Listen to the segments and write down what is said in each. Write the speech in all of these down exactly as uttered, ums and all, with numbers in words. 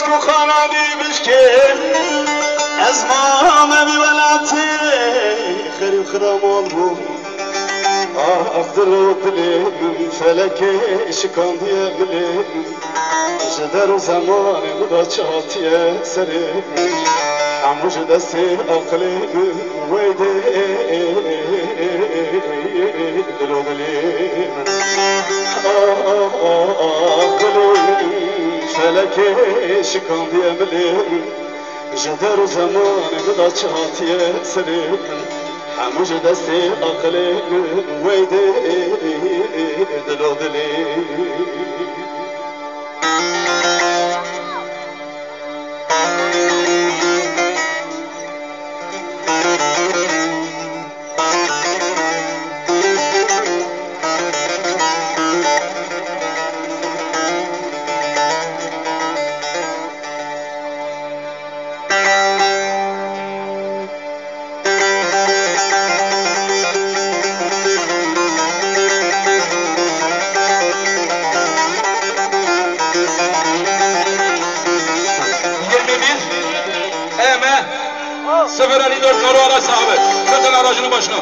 Ku xananî bişkê, ez mame vî welatê, xerîb xiraman bûm. Ah, ah, dilo dilê min, felekê şikandiye milê min. Ji der û zemanê min de çi hatiye serê min. Hemû ji destê aqilê min. Weydê dilo dilê min. Ah, ah, ah, ah, dilê min. Felekê şikandiye milê min. Ji der û zemanê min de çi hatiye serê min. Hemû ji destê aqilê min. Weydê dilo dilê min. Yirmi bir, E M, sıfır elli dört Karo araç sahibi. Lütfen aracının başına.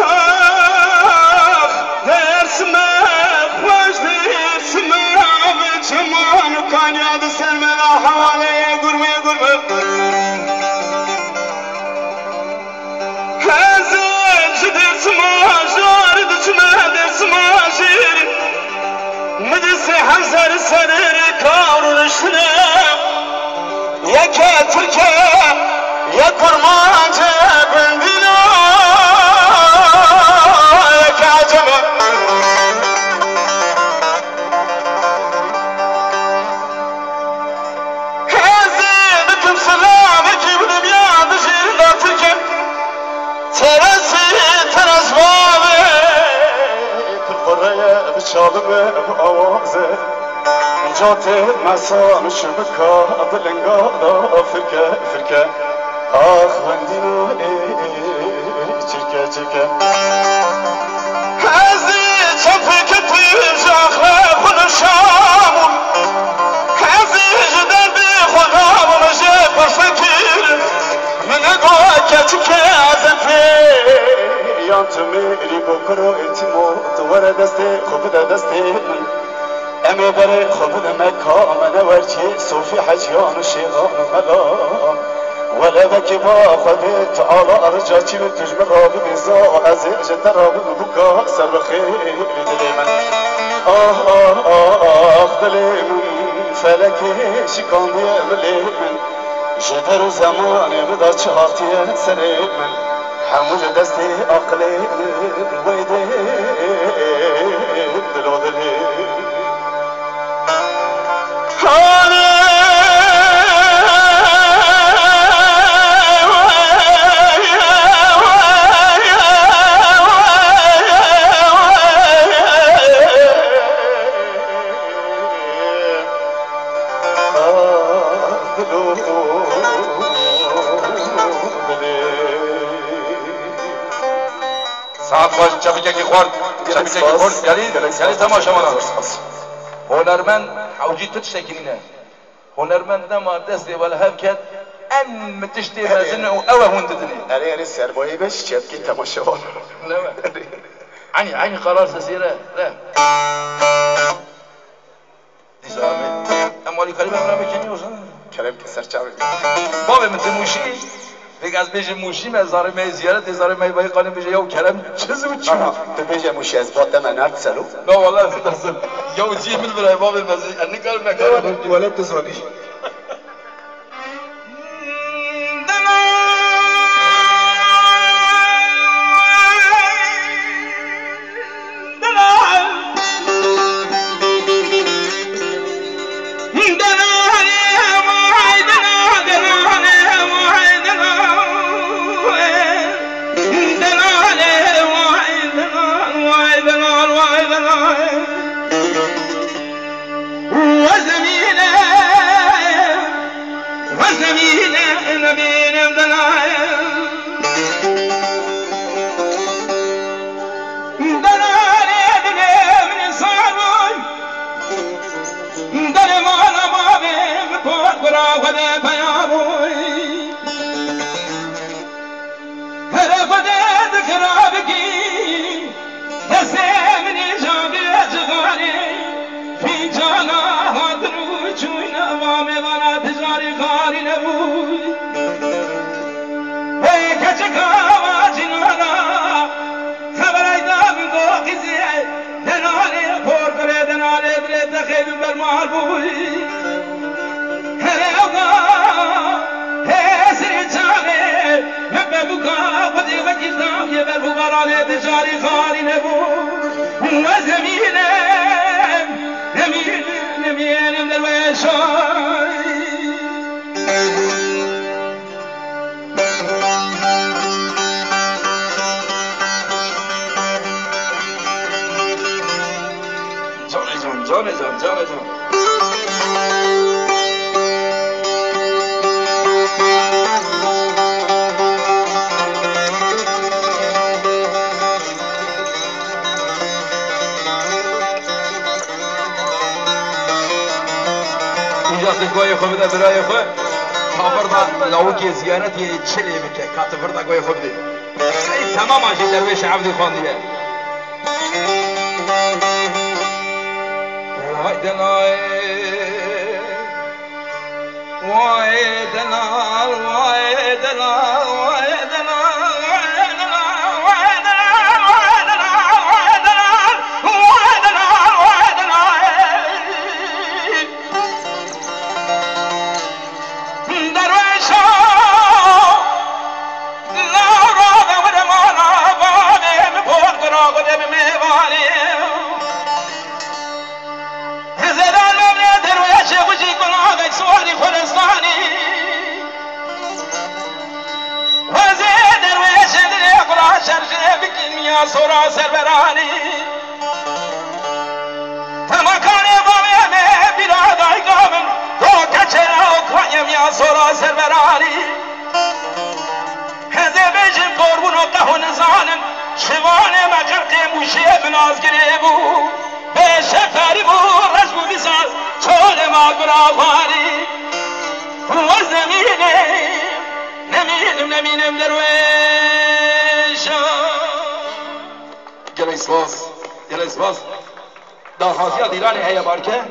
Ax, Dêrsimê xweş, Dêrsimê bi çiman û kanya di ser me de hewaleyê gurmê gurmê. Ez ji Dêrsima jar diçime, Dêrsima jêr. Min dîsê hemzer serê rêkar û riştine. Yeke Tirk e, yek Kurmanc e, gundîna yek Ecem e. Ez ê bikim silavekî bi dinya di jêrî de Tirk e. Teresî teres bavê, pir xureye bi çavime bi awaze. Ca tê mesan şibika di linga da firke firke. Ax wendîna ê çirke çirke. Ez ê çepeke tîv ji axre xwe nişabûm. Ez ê ji derdê xwe dabûm jê pirsekîr. Min got keçikê ez em pê yan tu mêrî go kuro êtîmo tu were destê xwe bide destê min. Em ê berê xwe bidin Meka, me ne wer çê Sofî, Heciyan û Şêxan û Mela. Wele vekê ba xwe bê tu ala rica çî min tu ji min re bibê za, ez ê ji te re bibim bûka ser bi xêrî dilê min. Ah, ah, ah, ah, dilê min, felekê şikandiye milê min. Ji der û zemanê min de çi hatiye serê min. Hemû ji destê aqilê min weydê dilo dilê. Hanê Saet xweş, çepikekî xurt, çepikekî xurt, gelî, gelî temaşevanan. Hunermend hewcî tu tiştekî nîne. Hunermend dema destê we li hev ket, en mi tiştê mezin û ew e hûn didinê. Erê, erê, sermayê be ji çepikê temaşevan. Ne be? Eynî, eynî qerar sesê re, re. Dîsa be. Em alîkarî be, em re be kenî olsun. Kerem ke ser çavê. Bavê min tu Mûşî. Vêk ez bêjim Mûşî me, zarê me yê ziyaretê, zarê me yê Bayê Qanê bêje, yaw Kerem çi zû çû. Aha, tu bêje Mûşî, ez ba te me nerd selo. Na wala ez dixim. Yaw cî min vira, bavê me zî, ez nikarim me karim. Wele tu zanî. Xwedê peya bûy. Here Xwedê dikira bikî. Destê min ê cagê ciganê. Fîncana hatin û çûyne va mêvana ticarê xalî nebûy. Hey keçika va cinana. Xeberayda min go qîzê. Denalê porkirê, denalê dilê te xêdû bermal bûyî. Herê oga, hê serê çavê, me bebuka, xwedê wekî tam yê berf û baranê dijarî xalî nebû. Ez emînim, emînim, emînim derwêşay. Canê can, canê can, canê can. Îca tu goyê xwe bide birayê xwe. Ka vir de lawikê ziyaretê çilê bike. Ka tu vir de goyê xwe bidê. Ey temama jî derwêşê evdî xwendiye. Vay delay. Vay delal, vay delal, vay delal, vay delal. Derwêşo, lawra de were mala bavê min, porkira xwe de bi mêvanê. Hizêdan memnê derwêşê xwe jî gulagek siwarî xwelistanî. Wezê derwêşê dilê xwe ra şerjê bikî miya sora serveranî. Temakanê bavê me bîra dayika min, do keçera û kayê miya sora serveranî. Hezê bêjin korbûn û qehû nizanin, şivanê me qirqê mûşê min azgirê bû. Bê şeferî bû, reş bû dîsa çolê ma gura xwarî. Ez nemînim, nemînim, nemînim derwêşa. Gelek spas, gelek spas. Daxwaziya dîranê heye barke.